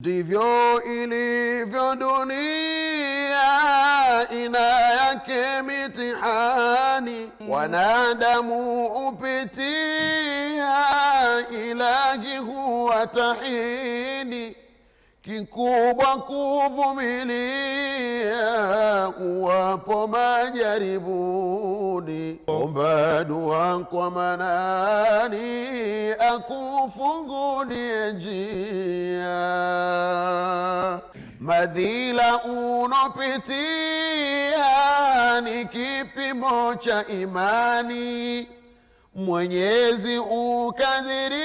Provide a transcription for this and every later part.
Ndivyo ilivyo dunia, ina yake mitihani, wanadamu hupitia, ilahi huwa tahini, kikubwa kuvumilia, uwapo majaribuni, omba dua kwa Manani, akufungulie njia. Madhila unopitia ni kipimo cha imani, Mwenyezi ukadiria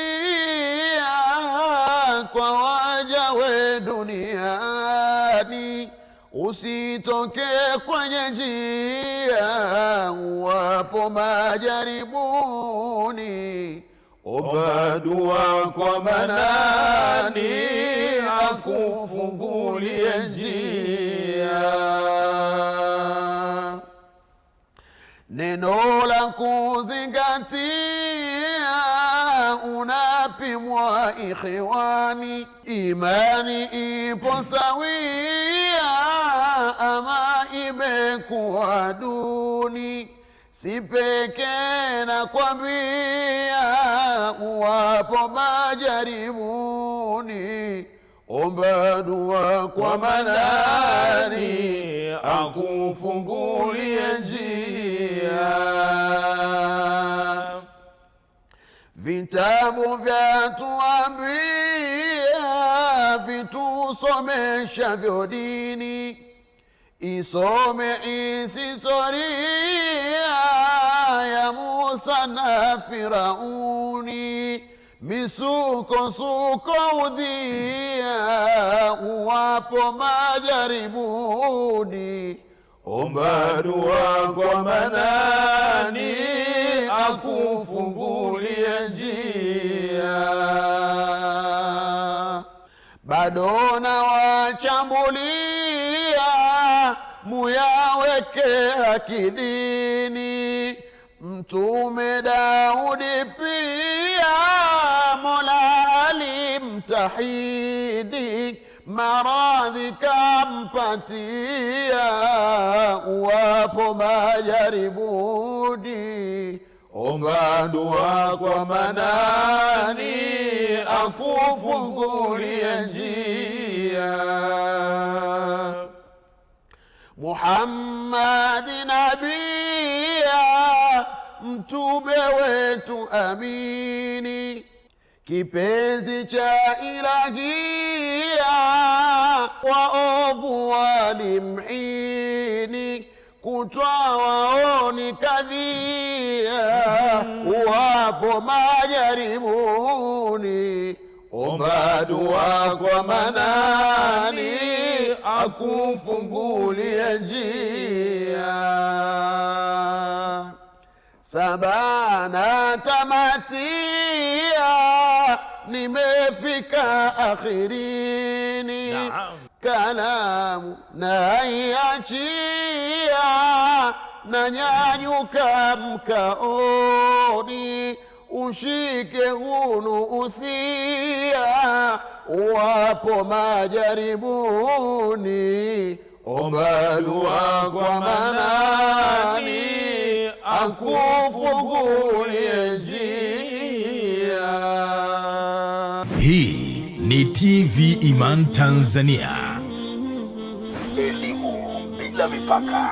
kwa waja we duniani, usitoke kwenye njia wapo majaribuni, omba dua kwa Manani akufungulie njia. Neno la kuzingatia, unapimwa ikhiwani, imani ipo sawia ama imekuwa duni? Si pekee nakwambia, uwapo majaribuni, omba dua kwa Manani akufungulie njia. Vitabu vyatuambia, vitusomesha vyo dini, isome historia ya Musa na Firauni, misukosuko udhia, uwapo majaribuni, omba dua kwa Manani akufungulie njia. Bado nawachambulia, muyaweke akilini, Mtume Daudi pia Mola alimtahidi, maradhi kampatia, uwapo majaribuni, omba dua kwa Manani akufungulie njia. Muhammad nabia, mtume wetu amini, kipenzi cha Ilahia, waovu walimhini, kutwa waoni kadhia, uwapo majaribuni, omba dua kwa Manani akufungulie njia. Sabana tamatia, nimefika akhirini, Kalamu naiachia, nanyanyuka mkaoni, ushike hunu usia, uwapo majaribuni, omba dua kwa Manani akufungulie njia. Hii ni TV Iman Tanzania. Elimu bila mipaka.